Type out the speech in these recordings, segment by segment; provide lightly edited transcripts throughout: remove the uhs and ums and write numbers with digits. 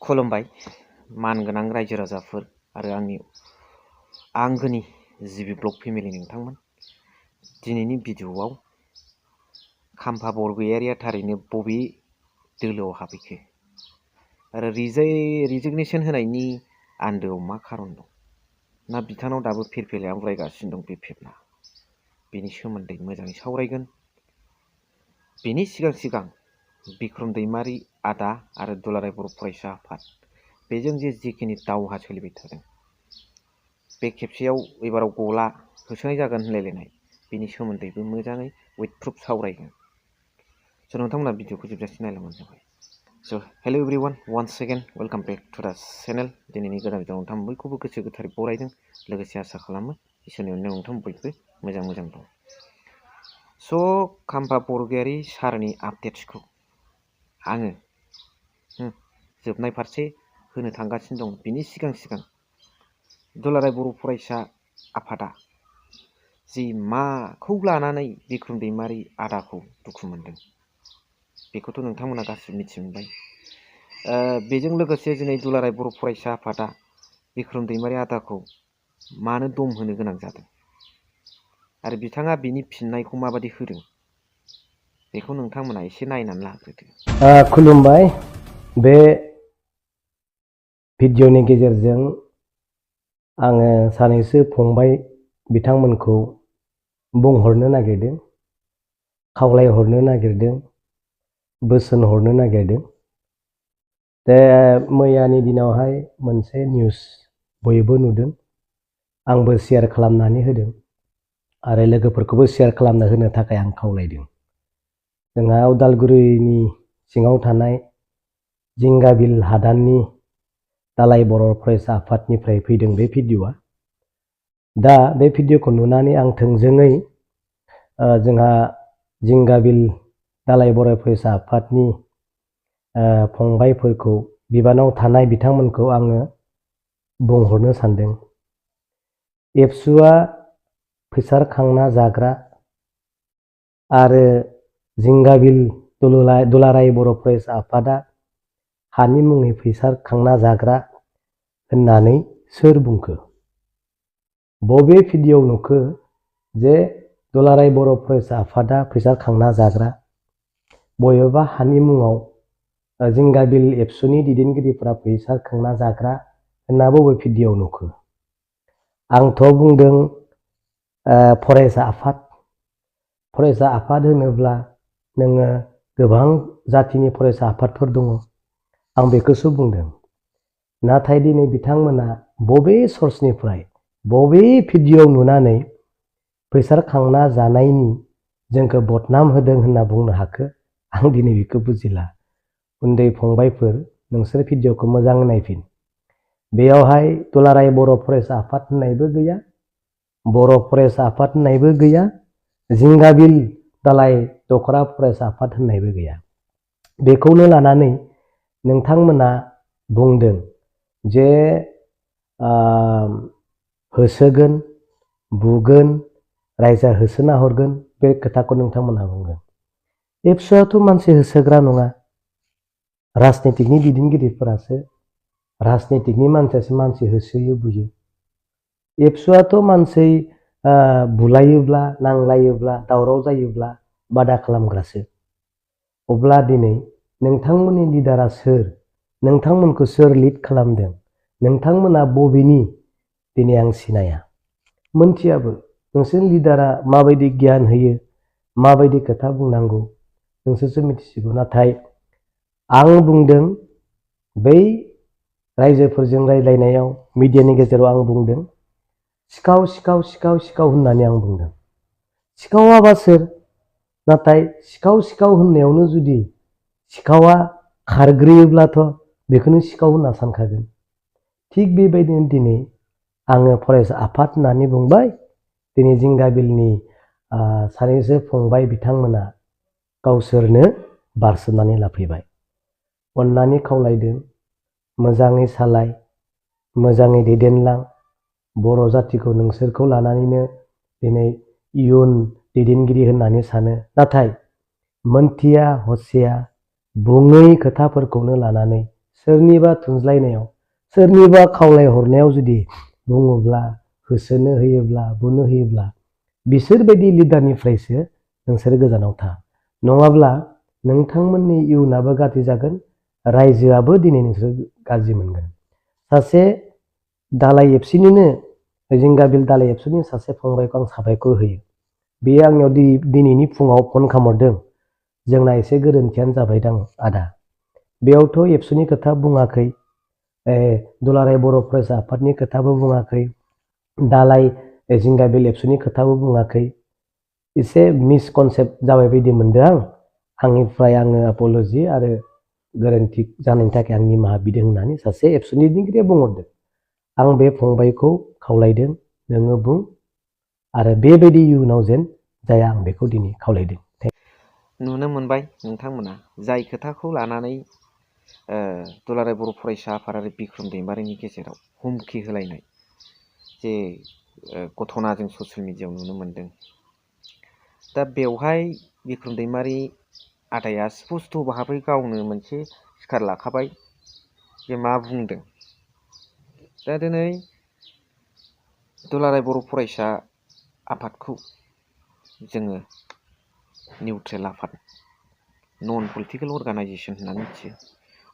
खुलुमबाय मानगोनां रायजो राजाफोर आरो आंनि आंगोनि जिबि ब्लग फेमिलि नोंथांमोन। दिनैनि भिडिअ'आव खाम्फा बरगयारिया थारैनो बबे दोलोआव हाबहैखो आरो रिजिगनेसन होनायनि आन्दोआव मा खारन दं, ना बिथांनाव दाबो फिरफिलाया उरायगासिनो दं बे फेब्ला, बेनि सोमोन्दै मोजाङै सावरायगोन। बेनि सिगां बिक्रम दैमारि आदा आरो दुलाराय बर' फरायसा आफाद बेजों जिखिनि दावहा सोलिबाय थादों, बे खेबसेयाव एबाराव गला होसोनाय जागोन होनलायलायनाय, बेनि सोमोन्दैबो मोजाङै उइथ प्रुफ सावरायगोन। स' नोंथांमोना भिडिअखौ जोबजासिम नायलांबानो जाबाय। So' hello' everyone, once again welcome back to the channel. दिनैनि गोदान भिडिअ नोंथां बयखौबो गोसो गोथारै बरायदों, लोगोसे आसा खालामो इसोरनि अननायाव नोंथां बयबो मोजां दं। स' खाम्फा बरगयारि सारनि आपडेट्सखौ आङो जोबनाय फारसे होनो थांगासिनो दं। बिनि सिगां दुलाराय बर' फरायसा आफादा जि माखौ लानानै बिक्रम दैमारि आदाखौ दुखु मोनदों, बेखौथ' नोंथांमोना गासिबो मिथि मोनबाय। बेजों लोगोसे दिनै दुलाराय बर' फरायसा आफादा बिक्रम दैमारि आदाखौ मानो दम होनो गोनां जादों आरो बिथाङा बिनि फिननायखौ माबादि होदों, बेखौ नोंथांमोना एसे नायनानै लाग्रोदो। खुलुमबाय। बे भिडिअनि गेजेरजों आङो सानैसो फंबाय बिथांमोनखौ बुंहरनो नागिरदों, खावलायहरनो नागिरदों, बोसोन हरनो नागिरदों। मैयानि दिनावहाय मोनसे निउस बयबो नुदों, आंबो शेयार खालामनानै होदों आरो लोगोफोरखौबो शेयार खालामना होनो थाखाय आं खावलायदों। जोंहा उदालगुरिनि सिङाव थानाय जिंगाबिल हादाननि दालाय बर' फरायसा आफादनिफ्राय फैदों बे भिडिअ'आ। दा बे भिडिअ'खौ नुनानै आं थोंजोङै जोंहा जिंगाबिल दालाय बर' फरायसा आफादनि फंबायफोरखौ, बिबानाव थानाय बिथांमोनखौ आङो बुंहरनो सानदों। एबसुआ फैसा खांना जाग्रा आरो जिंगाबिल दुलाराय बर' फरायसा आफादा हानि मुङै फैसा खांना जाग्रा होननानै सोर बुंखो? बबे भिडिअ'आव नुखो जे दुलाराय बर' फरायसा आफादा फैसा खांना जाग्रा? बबेबा हानि मुङाव जिंगाबिल एबसुनि दैदेनगिरिफोरा फैसा खांना जाग्रा होनना बबे भिडिअ'आव नुखो? आंथ' बुंदों फरायसा आफाद होनोब्ला नोङो गोबां जाथिनि फरायसा आफादफोर दङ, आं बेखौसो बुंदों। नाथाय दिनै बिथांमोना बबे सर्सनिफ्राय बबे भिडिअ'आव नुनानै फैसा खांना जानायनि जोंखौ बदनाम होदों होनना बुंनो हाखो? आं दिनै बेखौ बुजिला। उन्दै फंबायफोर, नोंसोर भिडिअ'खौ मोजाङै नायफिन। बेयावहाय दुलाराय बर' फरायसा आफाद होननायबो गैया, बर' फरायसा आफाद होननायबो गैया, जिंगाबिल दालाय दखरा फरायसा आफाद होननायबो गैया। बेखौनो लानानै नोंथांमोना बुंदों जे होसोगोन, बुगोन, रायजा होसोना हरगोन, बे खोथाखौ नोंथांमोना बुंगोन। एबसुआथ' मानसि होसोग्रा नङा, राजनितिकनि दैदेनगिरिफोरासो, राजनितिकनि मानसियासो मानसि होसोयो, बुयो। एबसुआथ' मानसि बुलायोब्ला, नांलायोब्ला, दावराव जायोब्ला बादा खालामग्रासो। अब्ला दिनै नोंथांमोननि लिडारा सोर? नोंथांमोनखौ सोर लिड खालामदों? नोंथांमोना बबेनि? दिनै आं सिनाया, मोनथियाबो। नोंसोरनि लिडारा माबायदि गियान होयो, माबायदि खोथा बुंनांगौ, नोंसोरसो मिथिसिगौ। नाथाय आं बुंदों, बै रायजोफोरजों रायज्लायनायाव मिडियानि गेजेराव आं बुंदों, सिखाव होननानै आं बुंदों। सिखावाबा सोर? नाथाय सिखाव होननायावनो जुदि सिखावा खारग्रोयोब्लाथ' बेखौनो सिखाव होनना सानखागोन। थिग बेबायदिनो दिनै आङो फरायसा आफाद होननानै बुंबाय। दिनै जिंगाबिलनि सानैसो फंबाय बिथांमोना गावसोरनो बारसोमनानै लाफैबाय। अननानै खावलायदों, मोजाङै सालाय, मोजाङै दैदेनलां। बर' जाथिखौ नोंसोरखौ लानानैनो दिनै इयुन दैदेनगिरि होननानै सानो। नाथाय मोनथिया हसिया बुङै खोथाफोरखौनो लानानै सोरनिबा थुनज्लायनायाव सोरनिबा खावलायहरनायाव जुदि बुङोब्ला होसोनो होयोब्ला बुनो होयोब्ला बिसोरबायदि लिडारनिफ्रायसो नोंसोर गोजानाव था नङाब्ला नोंथांमोननि इयुनाबो गाज्रि जागोन रायजोआबो दिनै नोंसोर गाज्रि मोनगोन सासे दालाइ एबसुनिनो जिंगाबिल दालाइ एबसुनि सासे फंबायखौ आं साबायखर होयो बेयो आंनियाव दिनैनि फुङाव फन खालामहरदों जोंना एसे गोरोन्थियानो जाबायदां आदा बेयावथ' एबसुनि खोथा बुङाखै दुलाराय बर' फरायसा आफादनि खोथाबो बुङाखै दालाइ जिंगाबिल एबसुनि खोथाबो बुङाखै एसे मिसकनसेप्ट जाबाय बायदि मोनदों आंनिफ्राय आङो अपलजि आरो गोरोन्थि जानायनि थाखाय आं निमाहा बिदों होननानै सासे एबसुनि दैदेनगिरिया बुंहरदों आं बे फंबायखौ खावलायदों नोङो बुं आरो बेबायदि इयुनाव जेन जाया आं बेखौ दिनै खावलायदों नुनो मोनबाय नोंथांमोना जाय खोथाखौ लानानै दुलाराय बर' फरायसा आफाद आरो बिक्रम दैमारिनि गेजेराव हुमखि होलायनाय जे घटना जों ससियेल मिडियायाव नुनो मोनदों दा बेवहाय बिक्रम दैमारि आदाया स्पस्ट' भाबै गावनो मोनसे सिखार लाखाबाय जे मा बुंदों दा दिनै दुलाराय बर' फरायसा आफादखौ जोङो निउट्रेल आफाद नन पलिटिकेल अर्गानाइजेसन होनना मिथियो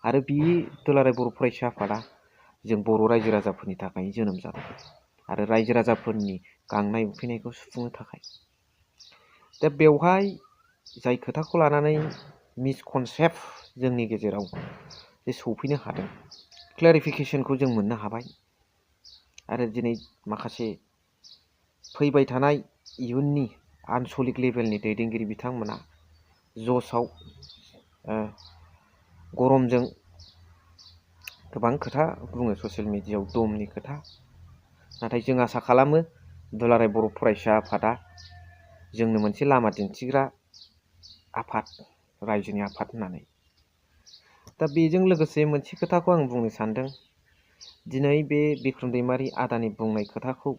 आरो बे दुलाराय बर' फरायसा आफादा जों बर' रायजो राजाफोरनि थाखाय जोनोम जादों आरो रायजो राजाफोरनि गांनाय उखैनायखौ सुफुंनो थाखाय दा बेवहाय जाय खोथाखौ लानानै मिसकनसेप्ट जोंनि गेजेराव जे सौफैनो हादों क्लेरिफिकेसनखौ जों मोननो हाबाय आरो दिनै माखासे फैबाय थानाय इयुननि आनसलिक लेभेलनि दैदेनगिरि बिथांमोना जसाव गरमजों गोबां खोथा बुङो ससियेल मिडियायाव दमनि खोथा नाथाय जों आसा खालामो दुलाराय बर' फरायसा आफादा जोंनो मोनसे लामा दिन्थिग्रा आफाद रायजोनि आफाद होननानै दा बेजों लोगोसे मोनसे खोथाखौ आं बुंनो सानदों दिनै बे बिक्रम दैमारि आदानि बुंनाय खोथाखौ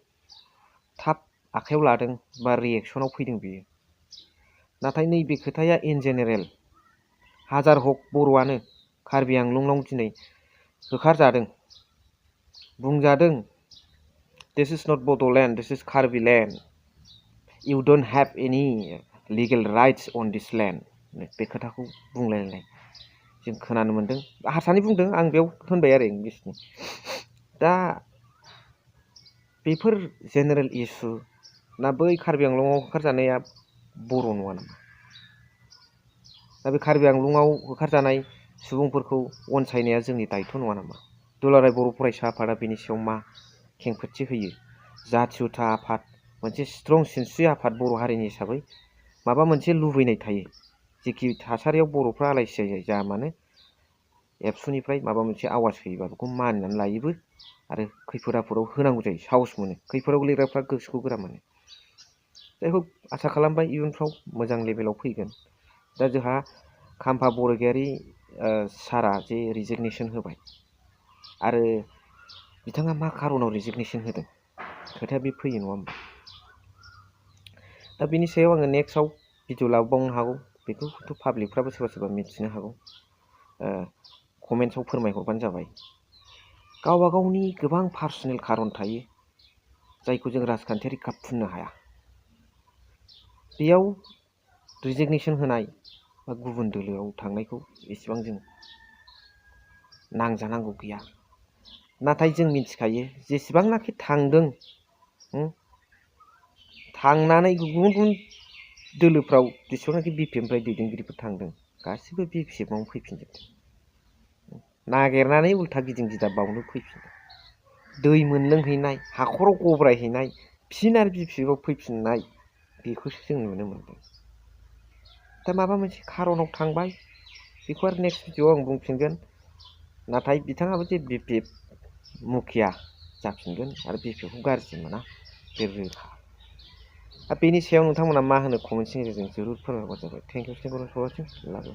थाब आखायाव लादों बा रिएक्सनाव फैदों बियो नाथाय नैबे खोथाया इन जेनेरेल हाजार हक बर'आनो कार्बि आंलंआव दिनै होखारजादों बुंजादों this is not Bodoland this is Karbi land you don't have any legal rights on this land बे खोथाखौ बुंलायलायनाय जों खोनानो मोन्दों हारसानि बुंदों आं बेयाव होनबाय आरो इंलिसनि दा बेफोर जेनेरेल इसु ना बै कार्बि आंलंआव होखारजानाया बर' नङा नामा दा बे कार्बि आंलंआव होखारजानाय सुबुंफोरखौ अनसायनाया जोंनि दायथ' नङा नामा दुलाराय बर' फरायसा आफादा बेनि सायाव मा खेंफोरथि होयो जाथियथा आफाद मोनसे स्ट्रं सिनस्रि आफाद बर' हारिनि हिसाबै माबा मोनसे लुबैनाय थायो जेखि थासारियाव बर'फ्रा आलाय सिलाय जाया मानो एबसुनिफ्राय माबा मोनसे आवाज होयोबा बेखौ मानिनानै लायोबो आरो खैफोद आफोदाव होनांगौ जायो साहस मोनो खैफोदाव गोलैग्राफ्रा गोसोखौ गोरा मोनो जायखौ आसा खालामबाय इयुनफ्राव मोजां लेभेलाव फैगोन दा जोंहा खाम्फा बरगयारि सारा जे रिजिगनेसन होबाय आरो बिथाङा मा खारनाव रिजिगनेसन होदों खोथाया बे फैयो नङा होमबा दा बेनि सायाव आङो नेक्स्टआव भिडिअ लाबावनो हागौ बेखौथ' पाब्लिकफ्राबो सोरबा सोरबा मिथिनो हागौ कमेन्ट्सआव फोरमायहरबानो जाबाय गावबा गावनि गोबां पार्सनेल खारन थायो जायखौ जों राजखान्थियारि गाब फुननो हाया बेयाव रिजिगनेसन होनाय बा गुबुन दोलोआव थांनायखौ एसेबां जों नांजानांगौ गैया नाथाय जों मिथिखायो जेसेबांनाखि थांदों थांनानै गुबुन गुबुन दोलोफ्राव जेसेबांनाखि बिपिएफनिफ्राय दैदेनगिरिफोर थांदों गासिबो बिपिएफआवनो फैफिनजोबदों नागिरनानै उल्था गिदिं गिदा बावनो फैफिनदों दै मोनलोंहैनाय हाखराव गब्रायहैनाय फिन आरो बिपिएफआव फैफिननाय बेखौसो जों नुनो मोनदों दा माबा मोनसे खारनाव थांबाय बेखौ आरो नेक्स्ट भिडिअआव आं बुंफिनगोन नाथाय बिथाङाबो जे बिपिएफ मुखिया जाफिनगोन आरो बिपिएफखौ गाज्रि मोना बे रोखा बेनि सायाव नोंथांमोना मा होनो कमेन्टनि गेजेरजों जरुर फोरमायहरबानो जाबाय थेंक इउ